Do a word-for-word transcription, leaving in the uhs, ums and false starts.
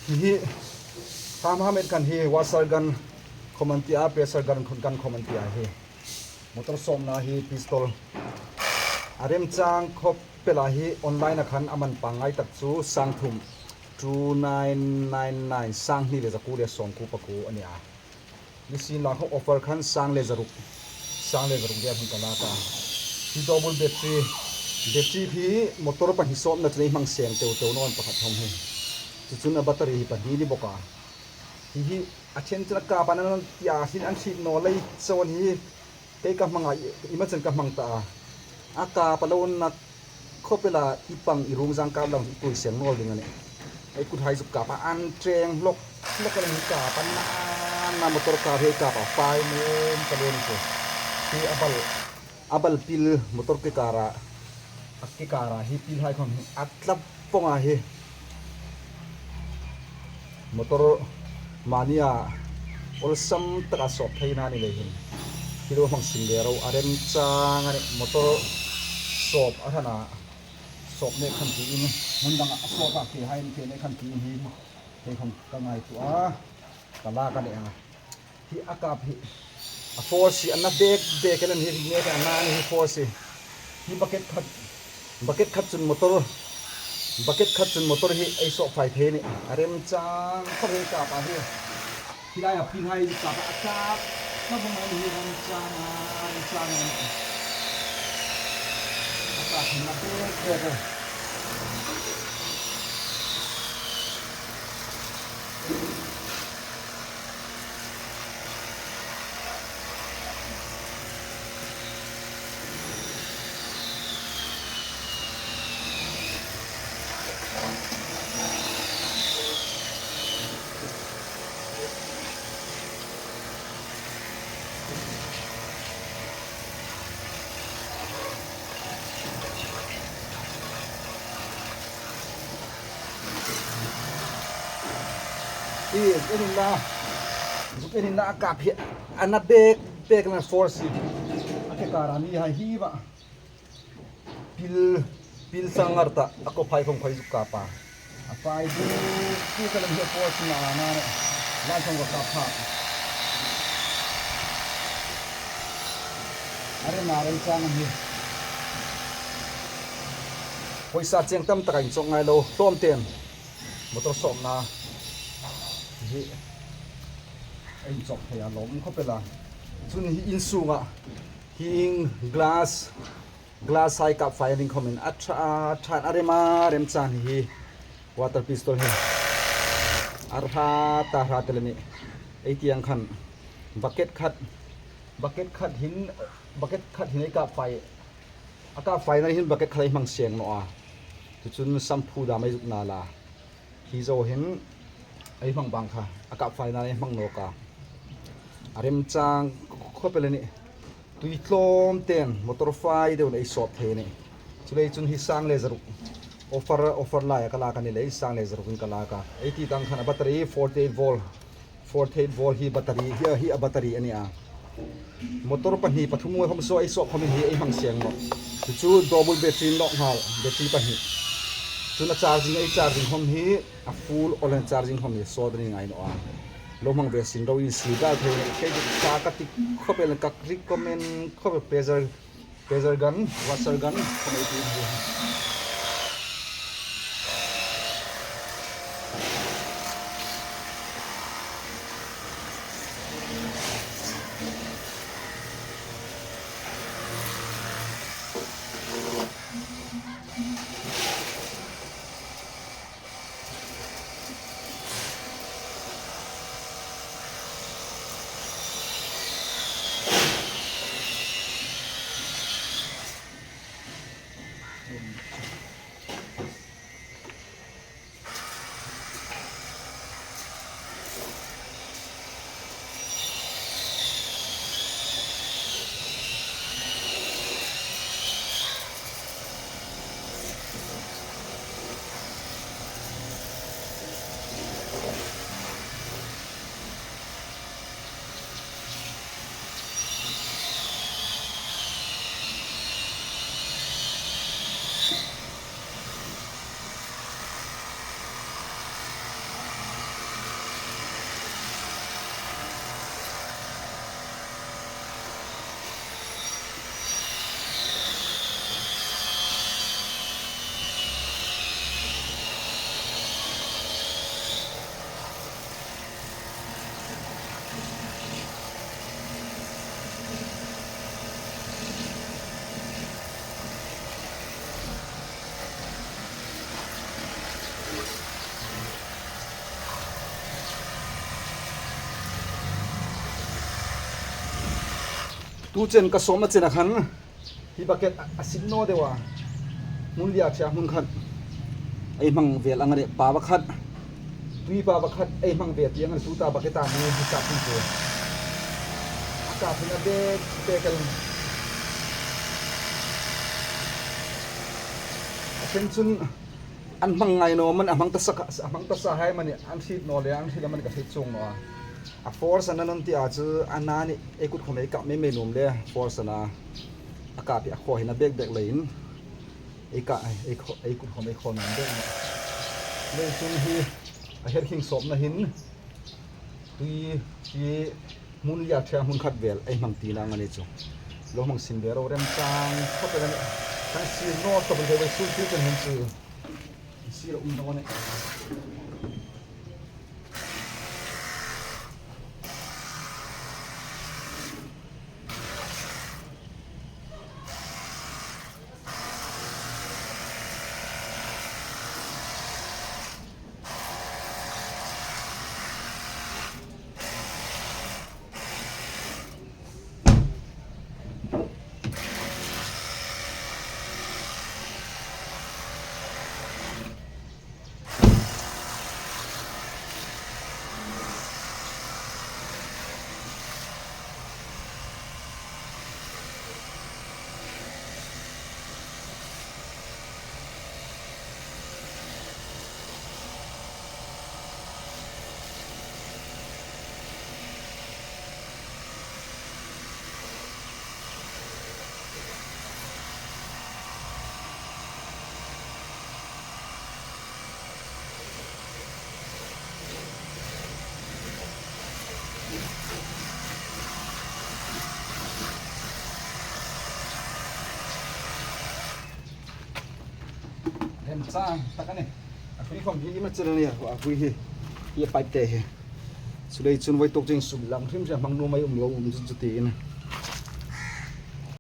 Hi hi, ham ham et khan hi washer gun khawm an ti a, pressure gun, gun khawm an ti a hi. Motor sawpna hi pistol. A remchang khawp el a hi, online-a khan a man pangngai tak chu sang thum, two nine nine nine, sang hni le za kuo le sawm kuo pakuo a ni a. Ni sin la khawm offer khan sang le za ruk, sang le za ruk vel hung ka lak a. Hi double battery, battery hi motor pahni sawpna chun ei hmang seng teu teu naw a, pakhat khawm hi. Chu chun a battery hi pahni ni bawk a. Hi hi a ṭhen chun a kap a, an ti a, hin an hriet naw lei chau a ni hi. Kei ka hmang a, i, i ma chen ka hmang ta a. A kap a lo na khawp el a, i pang i rung zang kap lang i tui seng naw ding a nih. Ei kuthai zuk kap a, an ṭeng hlawk hlawk a, an kap a, na, na motor kap hi kap a, fai mem ka lien chu. Hi a bal, a bal pil motor ke kara, a ke kara hi pil hai khawm hi a tlap pawng a hi. Motor mania awlsam taka sawp theina ni lei hin. Hi lo hmang sin le ro, a remchang a nih, motor sawp a ṭhana, sawp mek khan tiin, hmun danga sawp a ke hai an ke mek khan tiin hi, kei khawm ka ngaituo a, ka lak a nih a. Hi a kap hi, a force hi a na bek bek el a nih, hi mek a na ni hi force hi. Hi bucket khat, bucket khat chun motor, bucket khat chun motor hi ei sawp fai thei a nih. A remchang khawp el a kap a hi. Hi laia pil hai kap a, a kap, na bung a ni hi remchang a, remchang a. A kap hi a na bek bek el. Hi, zuk en inla, zuk en inla, a kap hi a na bek bek el a, force hi. A ke kara ni hai hi va. Pil, pil sang ngar ta, a ko phai khawm khoi zuk kap a. A fai buk buk el a, hi force na a na nih. Lai khawm ka kap pha. A remna remchang a nih. Pawisa cheng tam taka inchawk ngai lo, hlawm ten. Motor sawpna hi ei inchawk thei a, lawm khawp el a. Chun hi in sunga, hi glass, glass hai kap fai ding khawmin a ṭha, a ṭha, a rem a, remchang hi. Water pistol hi a hrat a, hrat el a nih. Ei ti ang khan bucket khat, bucket khat hin, bucket khat hin ei kap fai. A kap faina hin bucket khat ei hmang seng naw a. Chu chun shampoo dam ei zuk nal a. Hi zo hin ei hmang bang kha, a kap faina ei hmang nawk a. A remchang khawp el a nih. Tui tlawm ten motor fai deuin ei sawp thei a nih. Chuleiin chun hi sang le zaruk. Offer, offer laia ka lak a ni leiin sang le zarukin ka lak a. Ei ti ang khan a battery forty-eight volt. Forty-eight volt hi battery, hi a, hi a battery a ni a. Motor pahni pathum ngai khawm saw ei sawp khawmin hi ei hmang seng nawh. Chu chu double battery nawk nghal, battery pahni. Chun a charging, ei charging khawm hi a full online charging khawm hi sawt a ni ngai naw a. Lo hmang ve sin ro, in si dal thei, kei chu ka ti khawp el, ka recommend khawp el, pressure, pressure gun, washer gun, khawm ei ti hi. Tu chen ka sawm a chen a khan, hi bucket a, a sit naw deu a. Hmun lia ṭhea hmun khat ei hmang vel ang a nih, pa pakhat. Tui pa pakhat ei hmang ve ti ang a nih, tuta bucket a ni hi sap hin chu. A kap hin a bek bek el. A chen chun an hmang ngai naw manin, a hmang ta sa, a hmang ta sa hai manin, an hriet naw le, an hriet a manin ka hriet chuong naw a. A force a na nun ti a chu, a na ni, ei kut khawm ei kap mei mei nuom le, force a na. A kap hi a khaw hin a bek bek leiin. Ei ka, ei khaw, ei kut khawm ei khaw nuom bek naw. Leiin chun hi, a her hring sawpna hin. Tui, hi, hmun lia ṭhea hmun khat vel, ei hmang tina ang a ni chu. Lo hmang sin ve ro remchang, khawp el a nih. Kan sir naw tawp ve ve, sul sul kan hin chu. Sir a um dawng a nih. Remchang tak a nih. A hui khawm hi i ma chel a nih, a hui hi. Hi pipe te hi. Chuleiin chun voi tuok chun suk lang hrim hrim hmang nuom ei um lo um chu chu tiin.